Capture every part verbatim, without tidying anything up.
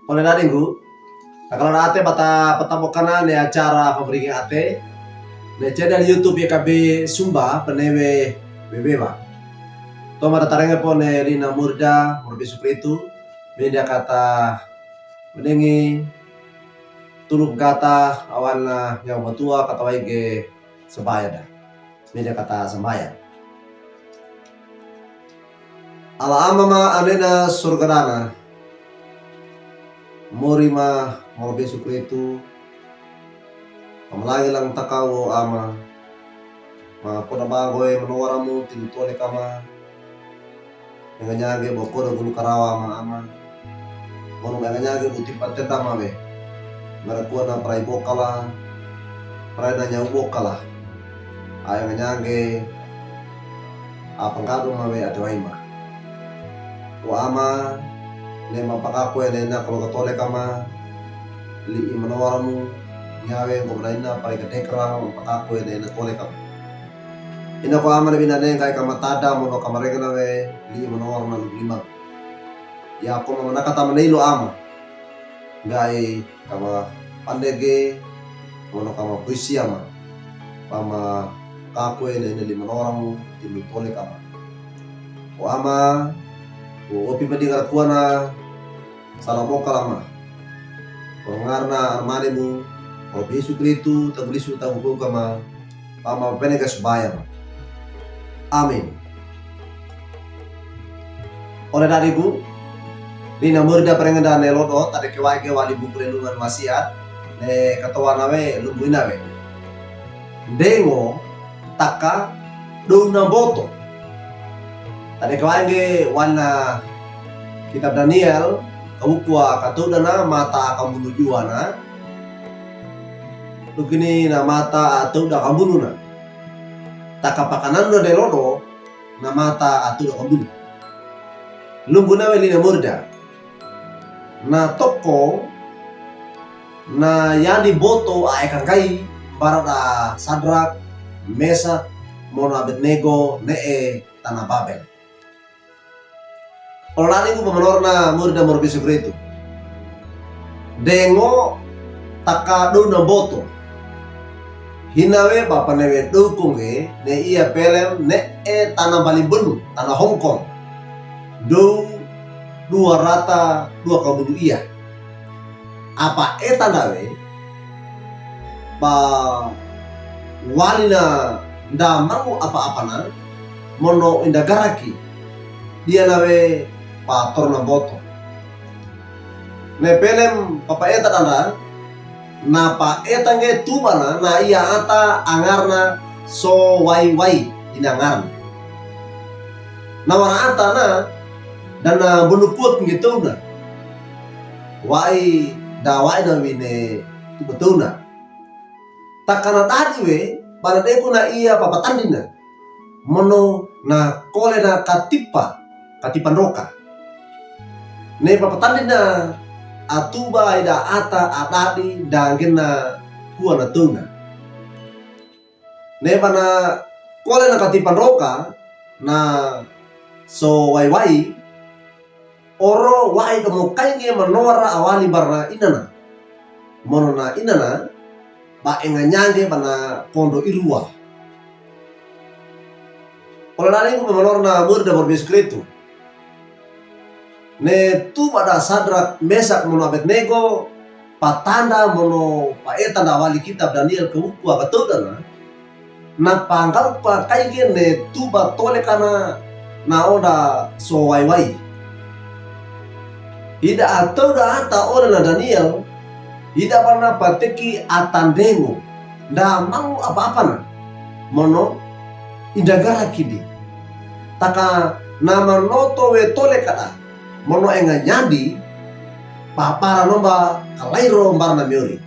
Ole nani nggu, takalo nate bata patabokanan ne acara pambaringi ate ne channel YouTube YKB Sumba Penewe Bebeba. Toa matatarenge po ne lina murda murbi Yesu Kristu, minda kata menengi tuluk kata awan na yang matua kata waige. Sambayang da. Minda kata sambayang. Ala Ama ma anena surga dana. Mori ma morobe Yesu Kristu. Pamalangi lang takawo Ama. Ma koda bagoe manowa ramu tinutole kama. Enganyange bo koda gulu karawa ma Ama. Mono enganyange bo tipa tenda ma we. Mara kuwa na prai bokala. Prai na nyau bokala. A enganyange. A pangado ma we ate waima. O Ama. Ne ma pakakwe ne na kolo katole kama. Li imanowa ramu. Nyawe ngo mena ina prai kadekra ma pakakwe ne na tole kama. Ina ko Ama ne bina ne ngai kama tada mono kama rengena we li imanowa ramu na luglima. Ya ko ma manakata manei lo Ama. Ngai kama pandege mono kama puisi Ama. Pama kakwe ne ina li imanowa ramu tinutole kama. O Ama, o opi padi ngara kuwa na sala bokala ma. Ko ngarna armane mu, o Yesu Kristu, tagulisu tagugo kama. Pama peneka subaya ma. Amin. Ole dadiku, lina murda perengenda ne lodo, tade kewaige wali buku renungan wasiat, ne katowana we, lumbuina we. Dengo, taka, dona boto. Tade kewaige wana kitab Daniel, kawukua katodana mata kambunu juwana. Lugini na mata atouda kambununa. Taka pakanando ne lodo, na mata atouda kambunu. Lumbuna we lina murda. Na toko, na yandi boto a eka ngkai, barada Sadrak, Mesak, mono Abednego, ne e tana Babel. Ole nani nggu pamanorna murda morobe Yesu Kristu. Dengo taka dona boto. Hina we ba panewe dokonge ne iya pelem ne e tana balibenu, tana Hong Kong. Dou dua rata dua kabulu iya. Apa e tanda we, ba wali na nda mangu apa-apana, mono inda garaki, dia na we pa torna boto. Ne pelem papa eta tanda, na pa eta nge tubana, na iya ata angarna so wai-wai ina angarna. Na wara ata na, dana bonu kuat nge tona. Wai da wai na wine tu betona. Takana dadi we, bala deku na iya papatandina. Mono na kole na katipa, katipa ndoka. Ne papatandina atuba ida ata adadi dangena kuwa na tona. Ne bana kole na katipa ndoka na so wai-wai, oro wai domo kainge manowara awali barna inana. Mono na inana, ba enganyange bana kondo iruwa. Ole nani nggu pamanorna murda morobe Yesu Kristu. Ne tuba da Sadrak, Mesak mono Abednego, patanda mono pa eta nda wali kitab Daniel kawukua katodana, na panggalpa kaige ne tuba tole kana na onda so wai-wai. Ida atouda ata ole na Daniel, ida bana pateki ata ndengo, nda mangu apa-apana, mono inda garakidi. Taka na manoto we tole kada, mono enganyandi, papara nomba kalairo mbarna miori.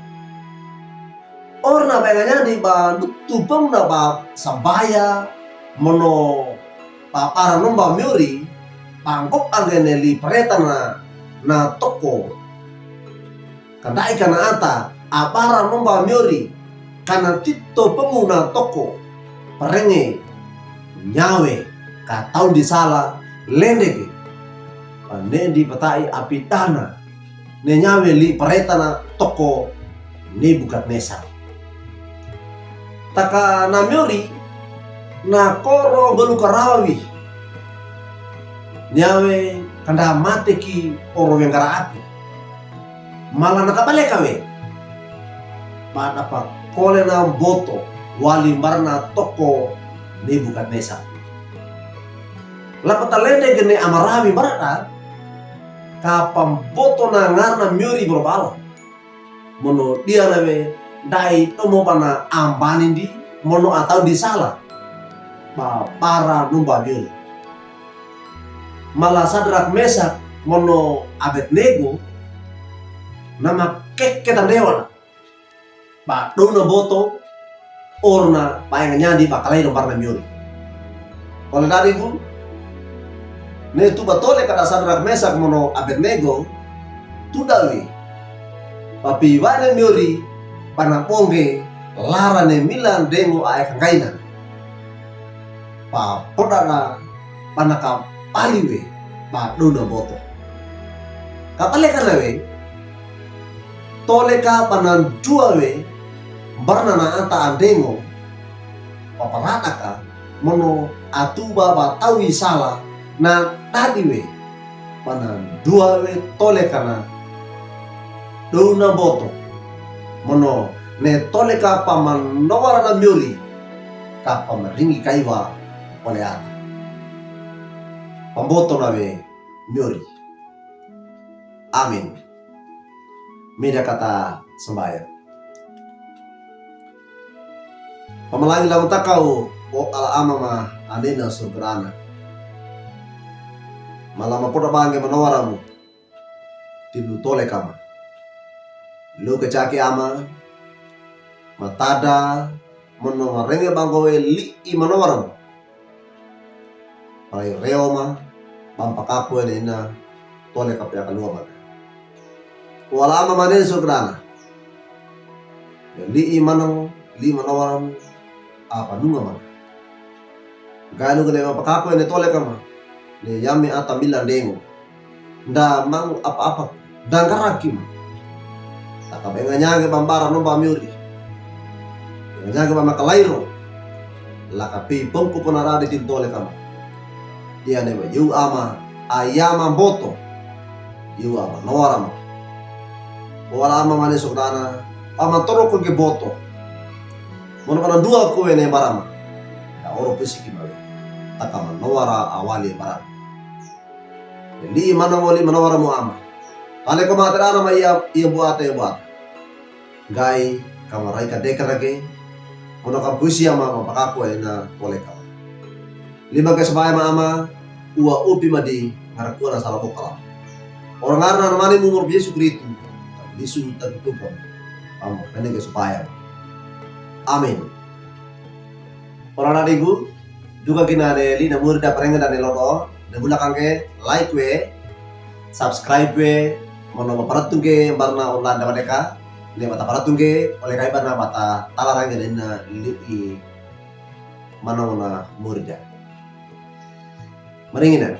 Orna ba enganyandi ba ndutu pemna ba sabaya, mono papara nomba miori, pangkok angene li paretana na toko. Kandai kana ata, apara nomba miori, kana tito pemuna toko, parenge, nyawe, kataun di sala, lendege. Panendi patai apidana. ne nyawe li'pareta na toko Nebukadnesar. Taka na miyori na koro goluka rawi. Nyawe kanda mate ki oro wengara api. Mala na kabaleka we, ba da pakole na mboto wali mbara na toko Nebukadnesar. Lapa talende gene amarawi mbara da, ka pamboto na ngara na miyori boro bala. Mono diya na we, dai tomo bana ambanindi, mono ataw di sala. Ba bara numba miyori. Mala Sadrak, Mesak, mono Abednego, na makeke tandewa na. Ba dona mboto, oro na paenga nyandi ba kalairo mbara na miyori. Ole dadi gu, ne tuba tole kada Sadrak, Mesak, mono Abednego, tuda we. Papiwane miyori, bana bonge, lara ne mila ndengo ae kanggaina. Papoda na bana kapali we, ba dona mboto. Kabaleka na we, tole ka bana nduwa we, mbara na ata andengo, paparada ka, mono atuba ba tawi sala, na dadi we, bana nduwa we tole ka na dona mboto, mono ne tole ka pamanowara na miyori, ka pamaringi kaiwa ole ata. Pamboto na we miyori. Amin. Mida kata sambaya. Pamalangi lamu takaw, o ala Ama ma anena surga dana. Mala mapoda bange manowara mu tilu tole kama. Lu kacaki Ama, matada, mono marenge bangkowe li'i manowara mu. Palai rewa ma, bang pakaku ene ina, tole kape aka luwa maka. O ala Ama mane surga dana. Li'i manong, li'i manowara mu, apa nunga maka. Ganu gene bang pakaku ene tole kama. Ne yami ata mila ndengo. Nda mangu apa-apa, nda ngaraki ma. Taka benga nyange bang bara nomba miyori. Benga nyange bang makalairo. Laka pi pongku pona rade tilu tole kama. Diya ne ba yu Ama, ayama mboto. Yu Ama, nowara ma. O ala Ama mane surga dana, Ama toro ko ge boto. Mono bana nduwa ko ene mbara ma. Da oro pisiki ma we. Taka manowara awali mbara. Li'i manong, li'i manowara mu Ama. Tale ko mate dana ma iya, iya buata, iya buata. Gai, kamarai ka deka rage. Mono kam kusi Ama, ma pakaku ena tole kama. Lima ke sambaya ma Ama, uwa upi ma di ngara kuwa na sala bokala. Oro ngara na mane mu mor Yesu Kristu. Lisu tagi tukom. Ama, kane ke sambaya. Amin. Ora na digu, duka kina de li na muri da parenga da ne lodo, de bula kangke like we, subscribe we, mono maparatung ke mbara na online da wadeka, ne bata paratung ke, ole kai mbara na bata tala range ne na li'i manong na muri da. Maringina.